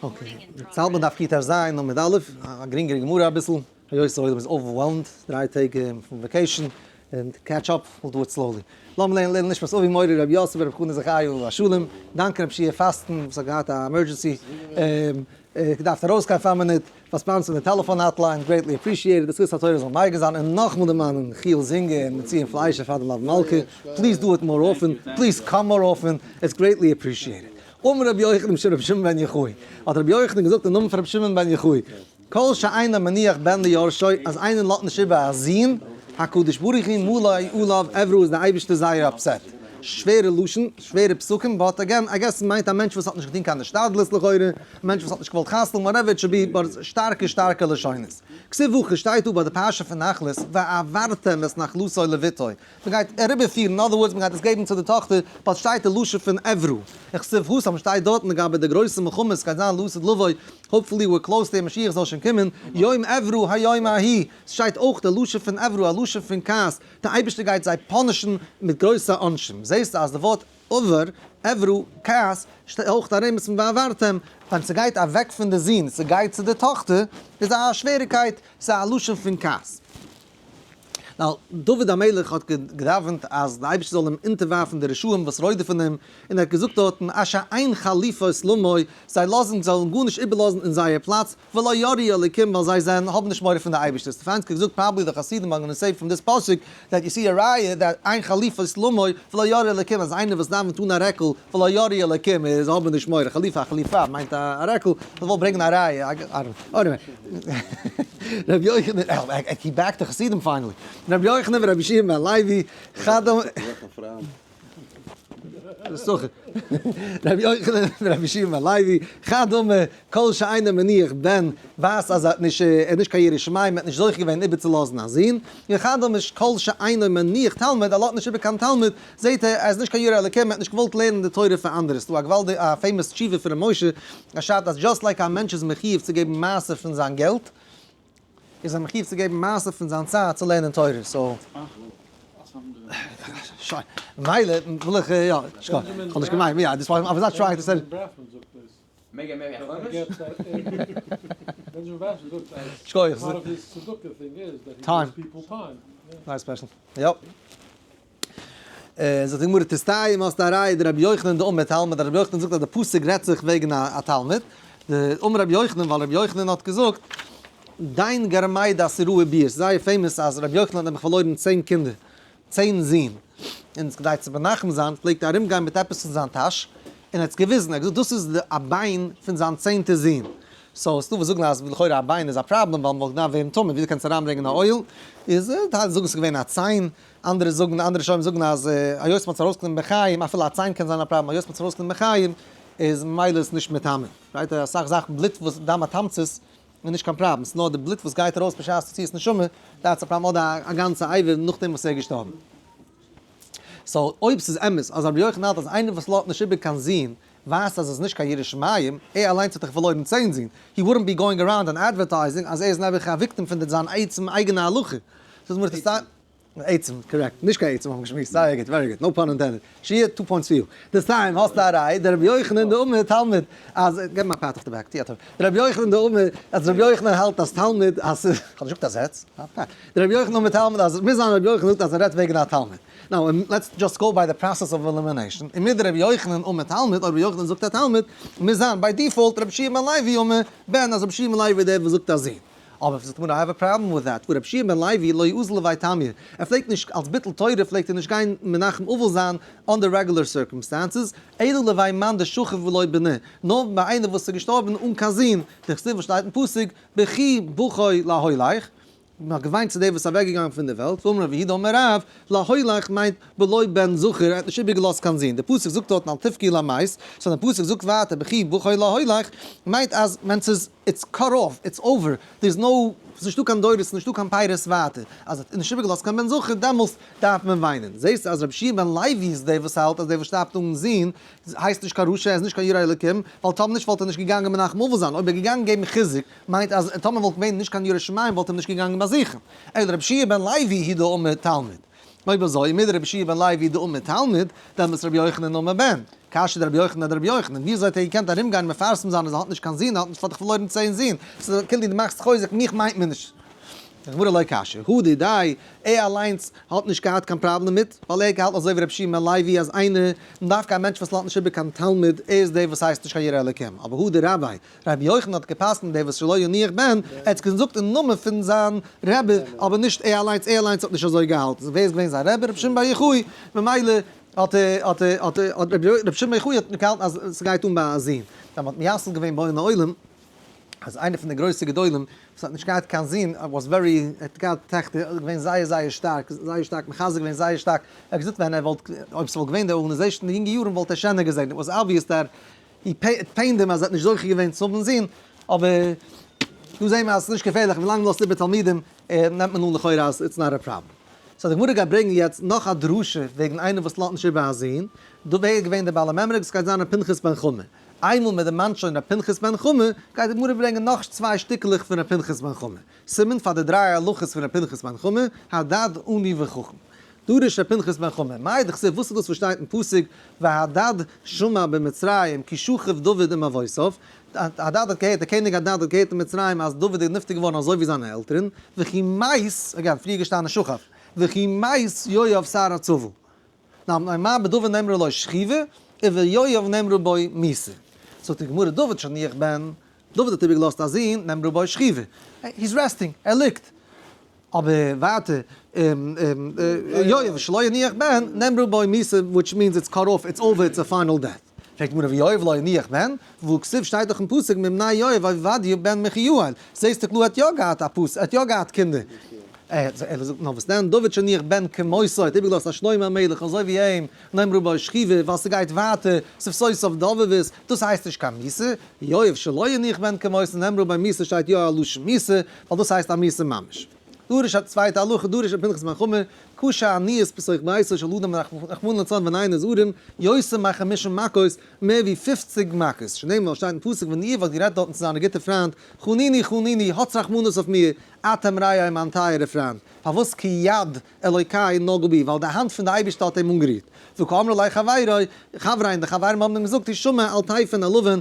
Okay, יעצט האלט מען דף קטז עמוד א', א גרינגערע גמרא אביסל, היות די עולם איז overwhelmed, דריי טעג פון vacation, און catch up, we'll do it slowly. לאמיר לערנען לעילוי נשמת אבי מורי רבי יוסף ברב חנא זכאי עליו השלום, דאנקען רבי שיע פאסטן וואס האט געהאט א emergency, געדארפט ארויסגיין פאר א מינוט, פאר sponsor ן די טעלעפאן hotline, greatly appreciated, די זכות התורה זאל מגין זיין, און נאכמאל דערמאנען חיל זינגער און מציון פליישער פאר די מלוה מלכה, please do it more often, please come more often, it's greatly appreciated. אמר רבי יוחנן בשם רבי שמעון בן יוחאי, האט רבי יוחנן געזאגט אין נאמען פון רבי שמעון בן יוחאי, כל שאינו מניח בן ליורשו, אז איינער לאזט נישט איבער א זון, הקדוש ברוך הוא מלא עליו עברו איז די אייבערשטער זייער upset. שווערע לשון, שווערע פסוקים, but again, I guess ס'מיינט א מענטש וואס האט נישט געטון קיין השתדלות לכאורה, א מענטש וואס האט נישט געוואלט חתונה, whatever it should be, but שטארקע שטארקע לשונות. כתיב הכא שטייט דא ביי די פרשה פון נחלות, והעברתם את נחלתו לבתו, מען גייט אריבערפירן, in other words מען גייט עס געבן צו די טאכטער, באלד שטייט די לשון פון עברו, וכתיב התם שטייט דארטן לגבי די גרויסע מלחמות גייט זיין לעתיד לבוא, hopefully we're close דער משיח זאל שוין קומען, יום עברו היום ההיא, ס'שטייט אויך די לשון פון עברו א לשון פון כעס, די אייבערשטער גייט זיי punish ן מיט גרויסע עונשים, זעסטו אז די ווארט עבר, עברו, כעס, שטייט אויך א רמז פון והעברתם, ווען ס'גייט אוועק פון די זון, ס'גייט צו די טאכטער, איז א שוועריקייט, ס'איז א לשון פון כעס. ווייל דוד המלך האט געדאווענט אז די אייבערשטער זאל אים אונטערווארפן די רשעים וואס רודפ'ן אים, און ער האט געזאגט דארטן אשר אין חליפות למו, זיי לאזן זאלן גארנישט איבערלאזן אין זייער פלאץ, ולא יראו אלקים ווייל זיי זענען האבן נישט מורא פון די אייבערשטער. סטעפאנסקי האט געזאגט probably די חסידים are gonna say from this פסוק that you see א ראיה that אין חליפות למו ולא יראו אלקים אז איינער וואס דאווענט אן א רעקל ולא יראו אלקים איז האבן נישט מורא, חליפה א חליפה מיינט א רעקל, איך וואלט ברענגען א ראיה, anyway. רבי יוחנן, he backed די חסידים finally. רבי יוחנן ורבי יהושע בן לוי, חד אמר. רבי יוחנן ורבי יהושע בן לוי, חד אמר, כל שאינו מניח בן, ווייזט אז ער האט נישט, ער איז נישט קיין ירא שמים, ער האט נישט זוכה געווען איבערצולאזן א זון, און חד אמר, כל שאינו מניח תלמיד, ער לאזט נישט איבער קיין תלמיד, זעהט ער, ער איז נישט קיין ירא אלקים, ער האט נישט געוואלט לערנען די תורה פאר אנדערע. ס'דא א געוואלדיגע, א famous תשובה פון ר' משה, א שאד אז just like א מענטש איז מחיוב צו געבן מעשר פון זיין געלט, איז ער מחיוב צו געבן מעשר פון זיין צייט צו לערנען תורה, so. שוין, מילא וויל איך, יא, שכוח, כ'האב נישט געמיינט, יא, דאס וואס I was trying to say. שכוח. Time. Nice special. יא. זאגט די גמרא תסתיים האסט א ראיה דרבי יוחנן דאמר תלמיד, רבי יוחנן זאגט אז די פסוק רעדט זיך וועגן א תלמיד, אמר רבי יוחנן ווייל רבי יוחנן האט געזאגט דין גרמיה דעשיראה ביר, ס'איז זייער famous אז רבי יוחנן האט נעבעך פארלוירן צען קינדער, צען זין, און כדי צו מנחם זיין פלעגט ער ארום גיין מיט עפעס אין זיין טאש, און ער האט עס געוויזן, ער האט געזאגט דאס איז א ביין פון זיין צענטע זון, so ס'דא וואס זאגן אז לכאורה א ביין איז א פראבלעם ווייל מ'וואלט געדארפט ווערן טמא, וויאזוי קענסטו אריינברענגען א אוהל, איז טייל זאגן ס'איז געווען א ציין, אנדערע זאגן, אנדערע ראשונים זאגן אז היות מ'האט עס ארויסגענומען בחיים, אפילו א ציין קען זיין א פראבלעם, היות מ'האט עס ארויסגענומען בחיים, איז ממילא עס נישט מטמא. right, אסאך זאכן בלוט וואס דם התמצית איז נישט קיין פראבלעם, ס'איז נאר די בלוט וואס גייט ארויס בשעת יציאת נשמה, that's א פראבלעם, אדער א גאנצע אבר נאכדעם וואס ער איז געשטארבן. So אויב ס'איז אמת אז רבי יוחנן האלט אז איינער וואס לאזט נישט איבער קיין זון ווייזט אז עס איז נישט קיין ירא שמים, ער אליינס האט דאך פארלוירן צען זון, he wouldn't be going around and advertising אז ער איז נעבעך א victim פון די זיין עצם אייגענע הלכה. סאיז מיר צו עצם, correct, נישט קיין עצם האבן געשמועסט, זייער גוט, very good, no pun intended, שיע, two points for you. די סיים האסטו א ראי', דער רבי יוחנן דאמר תלמיד, אז, געב אים א pat אויף די back, תהיה טוב, דער רבי יוחנן דאמר, אז רבי יוחנן האלט אז תלמיד, אז, כ'האב נישט געזאגט אז עץ, א pat, דער רבי יוחנן אמר תלמיד, אז מוז זיין רבי יוחנן זאגט אז ער רעדט וועגן א תלמיד. Now, let's just go by the process of elimination, און מיט רבי יוחנן אמר תלמיד, אויב רבי יוחנן זאגט א תלמיד, מוז זיין by default רבי יהושע בן לוי אמר בן, אז רבי יהושע בן לוי איז דער וואס זאגט א זון. אבער זאגט די גמרא, I have a problem with that, רבי יהושע בן לוי לא אזיל לבי טמיא, ער פלעגט נישט, אלס ביטול תורה פלעגט ער נישט גיין מנחם אבל זיין under regular circumstances, אלא לבי מאן דשכיב בלא בני, נאר ביי איינער וואס איז געשטארבן אן קיין זון, דכתיב וואס שטייט אין פסוק, בכי בכו להולך, מען האט געוויינט צו דער וואס איז אוועק געגאנגען פון דער וועלט, ואמר רב יהודה אמר רב, להולך מיינט בלא בן זכר, ער האט נישט איבער געלאזט קיין זון, דער פסוק זאגט דארטן אל תבכי למת, so דער פסוק זאגט ווייטער בכי בכו להולך, מיינט אז ווען ס'איז it's cut off, it's over, there is no, ס'איז נישטא קיין דורות, ס'איז נישטא קיין פירות ווייטער, אז ער האט נישט איבער געלאזט קיין בן זכר, דעמאלסט דארף מען וויינען. זעסטו אז רבי יהושע בן לוי איז דער וואס האלט אז דער וואס שטארבט אן זון, הייסט נישט קיין רשע, ער איז נישט קיין ירא אלקים, ווייל טאמער נישט וואלט ער נישט געגאנגען מנחם אבל זיין, אויב ער איז געגאנגען געבן חיזוק, מיינט אז טאמער וואלט געווען נישט קיין ירא שמים וואלט ער נישט געגאנגען באזוכן. אלא רבי יהושע בן לוי הוא דאמר תלמיד. אויב אזוי, מדרבי יהושע בן לוי דאמר תלמיד, דעמאלטס רבי יוחנן אמר בן. קשיא דרבי יוחנן אדרבי יוחנן, ווי אזוי האט ער געקענט ארומגיין און מפרסם זיין אז ער האט נישט קיין זון, ער האט נישט פאר דיך פארלוירן 10 זון, ס'איז כאילו דו מאכסט חוזק, מיך מיינט מען נישט. די גמרא לא קשיא, הא דידיה, ער אליינס האט נישט געהאט קיין פראבלעם מיט, ווייל ער האט געהאלטן אזוי ווי רבי שמעון בן לוי אז איינער, דווקא א מענטש וואס לאזט נישט איבער קיין תלמיד, ער איז דער וואס הייסט נישט קיין ירא אלקים, אבער הא דרביה, רבי יוחנן האט גע'פסק'נט דער וואס שלא יניח בן, ער האט עס געזאגט אין נאמען פון זיין רבי, אבער נישט ער אליינס, ער אליינס האט נישט אזוי געהאלטן, ווער איז געווען זיין רבי? רבי שמעון בר יוחאי, ממילא האט ער האט ער האט ער האט רבי שמעון בר יוחאי האט געהאלטן אז ס'גייט אן ביי א זון, ווען מ'האט מייסד געווען בוני עולם, אז איינער פון די גרויסע גדולים וואס האט נישט געהאט קיין זון, was very, ער האט געהאט טעכטער, ער איז געווען זייער זייער שטארק, זייער שטארק מחזק געווען, זייער שטארק, ער האט געזאגט ווען ער וואלט, אויב ס'וואלט געווען די organization אין די יונגע יארן וואלט ער שענער געזען, it was obvious that he pained him אז ער האט נישט זוכה געווען צו האבן זון, אבער דא זעהן מיר אז ס'איז נישט געפערליך, ווילאנג מ'לאזט איבער תלמידים נעמט מען אן לכאורה אז it's not a problem. so די גמרא גייט ברענגען יעצט נאך א דרשה וועגן איינער וואס לאזט נישט איבער א זון, דא ווער איז געווען דער בעל המימרא, עס גייט זיין ר' פנחס בן חמא. איינמאל מען דערמאנט שוין ר' פנחס בן חמא, גייט די גמרא ברענגען נאך צוויי שטיקלעך פון ר' פנחס בן חמא. סימן פאר די דריי הלכות פון ר' פנחס בן חמא, הדד עני וחכם. דרש ר' פנחס בן חמא, מאי דכתיב וואס איז דאס וואס שטייט אין פסוק והדד שמע במצרים כי שכב דוד עם אבותיו, הדד האט געהערט, דער קעניג הדד האט געהערט אין מצרים אז דוד איז נפטר געווארן אזוי ווי זיינע עלטערן, וכי מת, again, פריער געשטאנען שכב, וכי מת יואב שר הצבא. מה בדוד נאמרה לו שכיבה, וביואב נאמרה בו מיתה. זאגט די גמרא דוד שהניח בן, דוד האט איבערגעלאזט א זון, נאמרה בו שכיבה. he is resting, ער ליגט. אבער ווייטער, יואב שלא הניח בן, נאמרה בו מיתה, which means it's cut off, it's over, it's a final death. פרעגט די גמרא ויואב לא הניח בן, והא כתיב שטייט דאך אין פסוק מבני יואב עובדיה בן מיכיאל, זעסטו קלאר ער האט יא געהאט א פוס, ער האט יא געהאט קינדער. ער זאגט נאר וואס דען, דוד שהניח בן כמותו האט איבערגעלאזט א שלמה המלך אזוי ווי אים, נאמרה בו שכיבה, ווייל ס'גייט ווייטער, שפתותיו דובבות, דאס הייסט נישט קיין מיתה, יואב שלא הניח בן כמותו נאמרה בו מיתה שטייט יא א לשון מיתה, ווייל דאס הייסט א מיתה ממש. דרש א צווייטע הלכה, דרש ר' פנחס בן חמא, קשה עניות בתוך ביתו של אדם רחמנא לצלן ווען איינער איז ארעם, יותר מחמישים מכות, מער ווי 50 מכות, שנאמר שטייט אין פסוק ווען איוב האט גערעדט דארטן צו זיינע גוטע פריינט, חנוני חנוני, האטס רחמנות אויף מיר, אתם רעי מיין טייערע פריינט, פארוואס כי יד אלוקי נגעה בי, ווייל די האנט פון די אייבערשטער האט אים אנגערירט. וקאמרי ליה חברוי, חבריי און די חברים האבן אים געזאגט, הישמר אל תפן עלבון,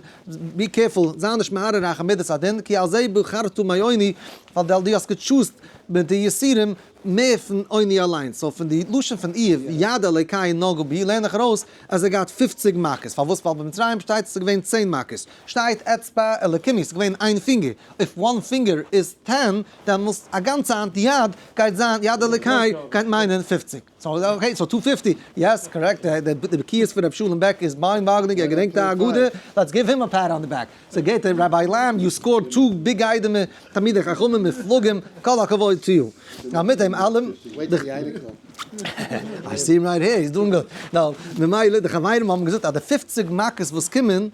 be careful, זיי נישט מערער אחר מדת הדין, כי על זה בחרת מעוני, ווייל דו האסט געטשוזט מיט די יסורים מער פון עוני אליינס. so פון די לשון פון איוב, יד אלוקי נגעה בי, לערן איך ארויס אז ער געהאט 50 מכות. פארוואס? ווייל במצרים שטייט עס איז געווען 10 מכות. שטייט אצבע אלוקים איז געווען איין פינגער. if one finger איז 10, דעמאלסט א גאנצע האנט יד גייט זיין, יד אלוקי גייט מיינען 50. so okay, so 250, yes, correct, די בקיאות פון רבי שלום בעק איז mind boggling, ער געדענקט די אגדה, let's give him a pat on the back. so געט ער Rabbi Lamb, you scored two big איידעמע תלמידי חכמים מופלגים, כל הכבוד to you. now מיט דעם אלעם, I see him right here, he's doing good. now, ממילא די חברים האבן געזאגט אז די 50 מכות וואס קומען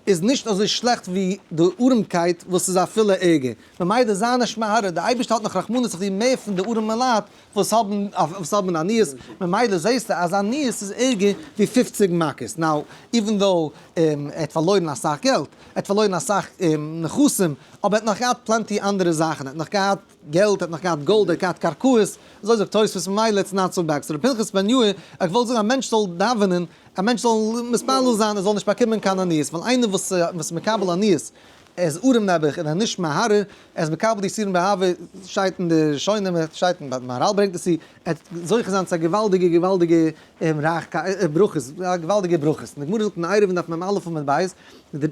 איז נישט אזוי שלעכט ווי די ארעמקייט וואס איז אפילו ערגער. ממילא זיי נישט מהרהר, די אייבערשטער האט נאך רחמנות אויף דיר מער פון די ארעמע לייט וואס האבן וואס האבן עניות, ממילא זעסטו אז עניות איז ערגער ווי 50 מכות. now, even though ער האט פארלוירן אסאך געלט, ער האט פארלוירן אסאך נכסים, אבער ער האט נאך געהאט plenty אנדערע זאכן, ער האט נאך געהאט געלט, ער האט נאך געהאט גאלד, ער האט געהאט קרקעות, אזוי זאגט תוספות, ממילא it's not so bad. so ר' פנחס בן יאיר האט געוואלט זאגן א מענטש זאל דאווענען, א מענטש זאל מתפלל זיין ער זאל נישט באקומען קיין עניות, ווייל איינער וואס איז מקבל עניות, ער איז ארעם נעבעך און ער איז נישט מהרהר, ער איז מקבל די יסורים באהבה, שטייט אין די ראשונים, שטייט אין מהר"ל ברענגט עס צו, ער וועט זוכה זיין צו א געוואלדיגע געוואלדיגע רייכקייט, ברכות, א געוואלדיגע ברכות. און די גמרא זאגט אין עירובין דף מ"א עמוד ב',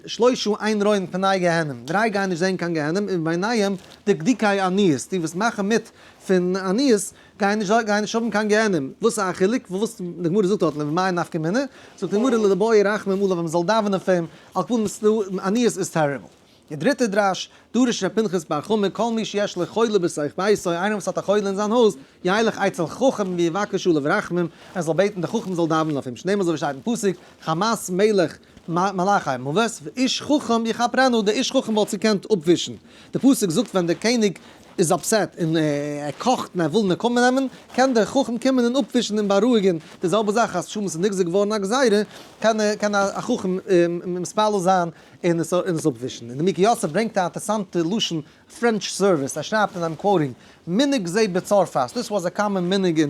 שלושה אין רואין פני גיהנום, דריי גייען נישט זען קיין גיהנום, וביניהם דקדוקי עניות, די וואס מאכן מיט פון עניות, גייען נישט גייען נישט האבן קיין גיהנום, וואס איז א חילוק וואס די גמרא זאגט דארט למאי נפקא מינה, זאגט די גמרא לדבעי רחמים עליו אז מען זאל דאווענען פאר אים, על כל פנים עניות איז terrible. די דריטע דרש, דרש ר' פנחס בר חמא, כל מי שיש לו חולה בתוך ביתו, איינער וואס האט א חולה אין זיין הויז, ילך אצל חכם ויבקש עליו רחמים, ער זאל בעטן די חכם זאל דאווענען אויף אים, שנאמר אזוי ווי שטייט אין פסוק, חמת מלך מלאכי מוות, ואיש חכם יכפרנה, דער איש חכם וואלט געקענט אפווישן. די פסוק זאגט ווען דער קעניג איז upset און ער קאכט און ער וויל נקמה נעמען, קען דער חכם קומען און אפווישן און בארואיגן. די זעלבע זאך אז שלום איז נגזר געווארן א גזירה, קען א חכם מתפלל זיין און עס אפווישן. און די נימוקי יוסף ברענגט א אינטערעסאנטע לשון French service, ער שרייבט און I'm quoting, מנהג זה בצרפת, this was a common מנהג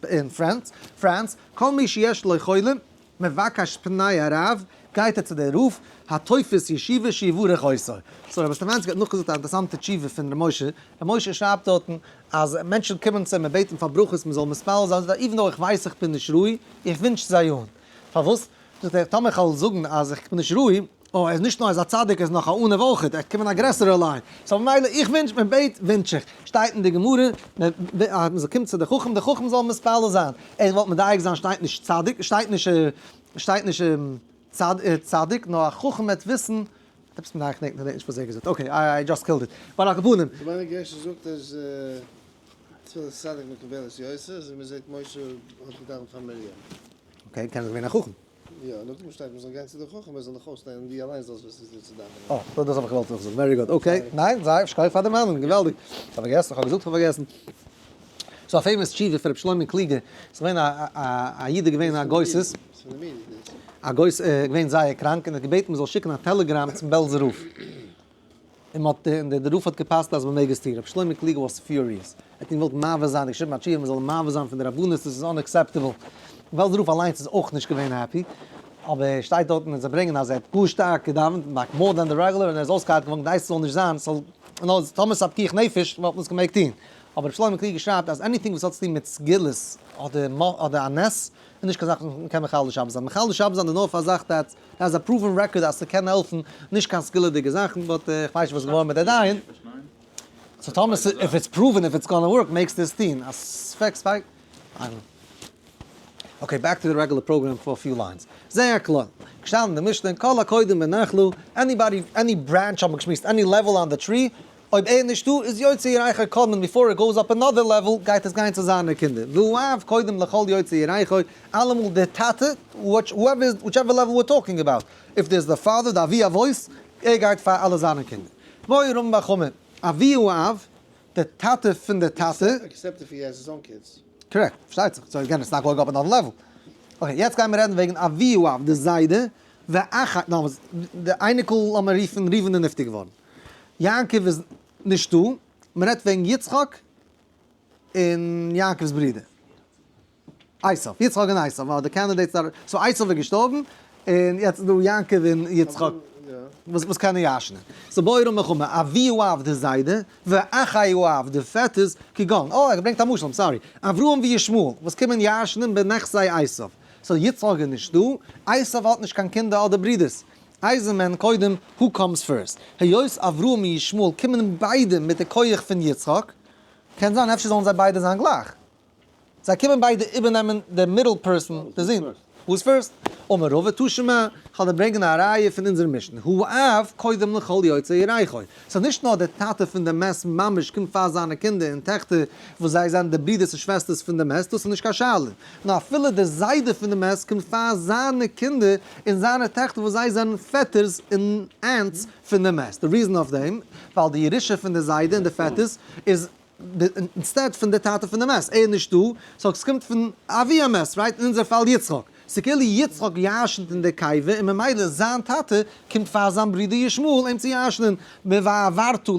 אין France, כל מי שיש לו חולה. מבקש פני הרב, גייט ער צו דער רב, התופס ישיבה שיברך אותו. So רבי סלאוואנסקי האט נאכגעזאגט א אינטערעסאנטע תשובה פון ר' משה, ר' משה שרייבט דארטן אז מענטשן קומען צו אים און בעטן פאר ברכות מען זאל מתפלל זיין, זאגט ער even though איך ווייס איך בין נישט ראוי, איך ווינטש זיי אן. פארוואס? זאגט ער, טאמער איך וועל זאגן אז איך בין נישט ראוי, אוי, ער איז נישט נאר ער איז א צדיק, ער איז נאך א עניו אויך, ער וועט קומען א גרעסערע line. So ממילא איך ווינטש, מען בעט, ווינטש איך. שטייט אין די גמרא, מען זאל קומען צו די חכם, די חכם זאל מתפלל זיין. ער וואלט מדייק זיין שטייט נישט צדיק, שטייט נישט, שטייט נישט צדיק, נאר א חכם וועט וויסן, עפעס מדייק, כ'דענק נישט וואס ער האט געזאגט, okay, I just killed it. But על כל פנים. רבינו גרשון זאגט אז תפילת צדיק מקובלת יותר, אזוי מען זעט משה האט געדאווענט פאר מרים. Okay, קען ער געווען א חכם. יא, נאכדעם שטייט מען זאל גיין צו די חכם ער זאל דיך אויסלערנען דו אליינס זאלסט וויסן וויאזוי צו דאווענען. אה, דאס האב איך געוואלט נאכזאגן, very good, okay, ניין, זייער שכוח פאר דערמאנונג, געוואלדיג. כ'האב פארגעסן, כ'האב געזאגט כ'האב פארגעסן. ס'איז א famous תשובה פון רבי שלמה קלוגער, ס'איז געווען א א איד איז געווען א גוסס, א גוסס איז געווען זייער קראנק און האט געבעטן מ'זאל שיקן א טעלעגראם צום בעלזער רב. און מ'האט און דער רב האט גע'פסק'ט אז מ'מעג עס טון, רבי שלמה קלוגער was furious, ער האט אים געוואלט מעביר זיין, געשריבן א תשובה מ'זאל אים מעביר זיין פון די רבנות, דאס איז unacceptable, בעלזער רב אליינס איז אויך נישט געווען happy, אבער שטייט דארטן און זיי ברענגען אז ער האט גאר שטארק געדאווענט, like more than the regular, און ער איז אויסגעהיילט געווארן כדי ס'זאל נישט זיין, ס'זאל נאר טאמער ס'איז א פיקוח נפש וואלט מען עס געמעגט טון, אבער רבי שלמה קלוגער שרייבט אז anything וואס האט צוטון מיט סגולות אדער אדער א נס איז נישט קיין זאך וואס מ'קען מחלל שבת זיין, מחלל שבת זיין איז נאר פאר א זאך that has a proven record אז ס'קען העלפן, נישט קיין סגולה'דיגע זאכן, but איך ווייס נישט וואס איז געווארן מיט די דיין. So טאמער ס'איז, if it's proven, if it's gonna work, מעגסטו עס טון, א ספק ספק, I don't know. Okay, back to the regular program for few lines. זייער קלאר. געשטאנען אין די משנה, כל הקודם בנחלה, anybody, any branch האט מען געשמועסט, any level on the tree, אויב ער איז נישטא איז יוצאי ירכו קודמין before it goes up another level גייט עס גיין צו זיינע קינדער והאב קודם לכל יוצאי ירכו אלעמאל דער טאטע whichever level we're talking about if there's the father די אבי אבות ער גייט פאר אלע זיינע קינדער בעי רמי בר חמא אבי האב דער טאטע פון דער טאטע. Except if he has his own kids. Correct, פארשטייט זיך, so again it's not going up another level. Okay, יעצט גיימיר רעדן וועגן אבי האב די זיידע ואחי, די אייניקל לאמיר רופן ראובן איז נפטר געווארן. יעקב איז נישטא, מען רעדט וועגן יצחק און יעקב'ס ברודער עשיו, יצחק און עשיו are the candidates, so עשיו איז געשטארבן און יעצט איז דא יעקב און יצחק וואס קענען ירש'נען, so בעי רמי בר חמא, אבי האב די זיידע, ואחי האב די פעטערס, כגון, אה ער ברענגט א משל, I'm sorry, אברהם וישמעאל וואס קומען ירש'נען בנכסי עשיו, so יצחק איז נישטא, עשיו האט נישט קיין קינדער אדער ברודערס, איזה מהן קודם, who comes first? היות אברהם און ישמעאל קומען ביידע מיט די כח פון יצחק, קען זיין אפשר זאלן זיי ביידע זיין גלייך. זיי קומען ביידע איבערנעמען די middle person, די זון. Who's first? אמר רבא תא שמע, כ'וועל דיר ברענגען א ראיה פון אונזער משנה, האב קודם לכל יוצאי ירכו. ס'איז נישט נאר דער טאטע פון די מת ממש קומט פאר זיינע קינדער און טעכטער וואס זיי זענען די ברידערס און שוועסטערס פון די מת, דאס איז נישט קיין שאלה. נאר אפילו דער זיידע פון די מת קומט פאר זיינע קינדער און זיינע טעכטער וואס זיי זענען פעטערס און aunts פון די מת. די reason אויף דעם, ווייל די ירושה פון די זיידע און די פעטערס איז instead פון די טאטע פון די מת, ער איז נישטא, so עס קומט פון אבי המת, right? אין אונזער פאל יצחק. ס'כאילו יצחק ירשנ'ט אין די קבר און ממילא זיין טאטע קומט פאר זיין ברודער ישמעאל אים צו ירשנ'ען, והעברת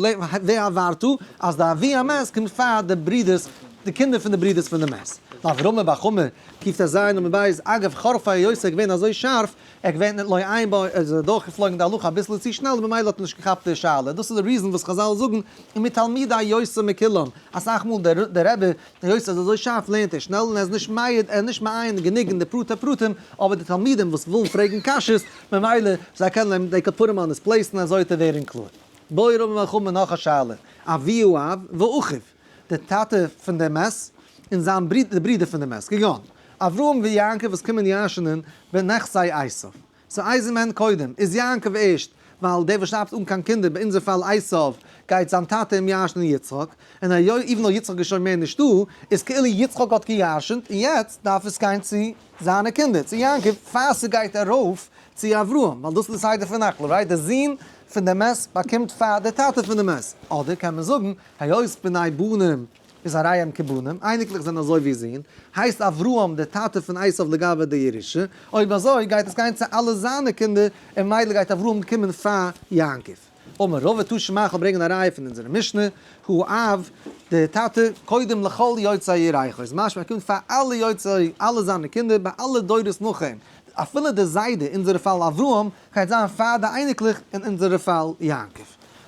והעברת אז די אבי המת קומט פאר די ברודערס די קינדער פון די ברודערס פון די מת. אברהם בר חמא קטז עמוד ב', אגב חרפיה היות ער איז געווען אזוי שארף, ער געווען לא עיין בו, ער איז אדורכגעפלויגן די הלכה אביסל צו שנעל און ממילא האט ער נישט געכאפט די שאלה, דאס איז די reason וואס חזל זאגן ומתלמידי יותר מכולם, אסאך מאל דער רבי היות ער איז אזוי שארף לערנט ער שנעל און ער איז נישט מעיין ער איז נישט מעיין גענוג אין די פרטי פרטים, אבער די תלמידים וואס ווילן פרעגן קשיות ממילא זיי קענען אים they could put him on his place און אזוי וועט ער ווערן קלאר. בעי רמי בר חמא נאך א שאלה, אבי האב ואחיו, דער טאטע פון דער מת און זיין ברודער די ברודער פון דער מת, כגון, אברהם ויעקב וואס קומען ירש'נען בנכסי עשיו. So איזה מהן קודם, איז יעקב ערשט, ווייל דער וואס שטארבט אן קיין קינדער, ביי אונזער פאל עשיו, גייט זיין טאטע אים ירש'נען יצחק, און היות even though יצחק איז שוין מער נישטא, איז כאילו יצחק האט געירש'נט, און יעצט דארף עס גיין צו זיינע קינדער, צו יעקב, פאר ס'גייט ארויף צו אברהם, ווייל דאס איז די סדר פון נחלה, right? דער זון פון דער מת באקומט פאר דער טאטע פון דער מת. אדער קען מען זאגן, היות בני בנים איז הרי הם כבנים, אייניקלעך זענען אזוי ווי זין, הייסט אברהם דער טאטע פון עשיו לגבי די ירושה, אויב אזוי גייט עס גיין צו אלע זיינע קינדער, און ממילא גייט אברהם קומען פאר יעקב. אמר רבא תא שמע כ'וועל ברענגען א ראיה פון אונזערע משנה, האב, דער טאטע, קודם לכל יוצאי ירכו, איז משמע ער קומט פאר אלע יוצאי, אלע זיינע קינדער, ביי אלע דורות נאך אים. אפילו די זיידע, אונזערע פאל אברהם, גייט זיין פאר די אייניקלעך, אין אונזערע פאל יעקב.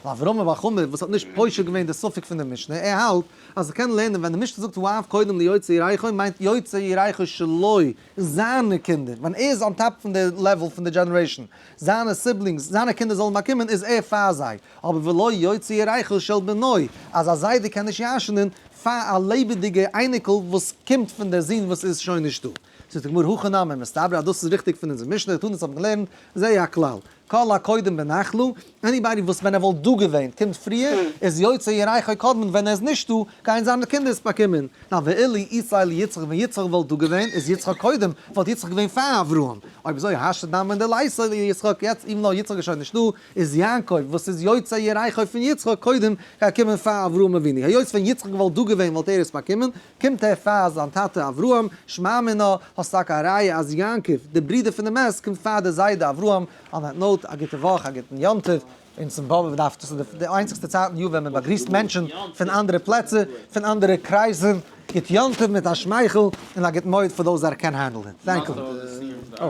אברהם בר חמא וואס האט נישט פושט געווען די ספק פון די משנה, ער האלט אז מ'קען לערנען ווען די משנה זאגט האב קודם ליוצאי ירכו מיינט יוצאי ירכו שלו, זיינע קינדער, ווען ער איז on top פון די level פון די generation, זיינע siblings, זיינע קינדער זאלן באקומען איז ער פאר זיי, אבער ולא יוצאי ירכו של בנו, אז א זיידע קען נישט ירש'נען פאר א לעבעדיגע אייניקל וואס קומט פון דער זון וואס איז שוין נישטא. זאגט די גמרא הכי נמי, מסתברא אז דאס איז ריכטיג פון אונזער משנה, תנא האט מען געלערנט, זה הכלל, כל הקודם בנחלה, anybody וואס ווען ער וואלט דא געווען קומט פריער, איז יוצאי ירכו קודמין, ווען ער איז נישט דא, גייען זיינע קינדער עס באקומען. נא ואילו איתיה ליצחק, ווען יצחק וואלט דא געווען, איז יצחק קודם, וואלט יצחק געווען פאר אברהם. אויב אזוי השתא נמי דליתיה ליצחק, יעצט even though יצחק איז שוין נישט דא, איז יעקב וואס איז יוצאי ירכו פון יצחק קודם געקומען פאר אברהם אבינו, היות ווען יצחק וואלט דא געווען וואלט ער עס באקומען, קומט ער פאר זיין טאטע אברהם, שמע מינה, האסט טאקע א ראיה אז יעקב, די ברודער פון די מת, קומט פאר די זיידע אברהם, on that note, א גוטע וואך, א גוטן יום טוב, און צום באבע דארף, דאס איז די איינציגסטע צייט אין יאר ווען מען באגריסט מענטשן פון אנדערע פלעצער, פון אנדערע קרייזן, גוט יום טוב מיט א שמייכל, און א גוט מועד for those that can handle it. Thank you.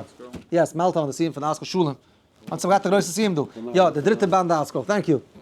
Yes, מזל טוב אן די סיום פון די ארטסקרול. שלום. אונז האבן געהאט א גרויסע סיום דא. יא, די דריטע באנד ארטסקרול. Thank you.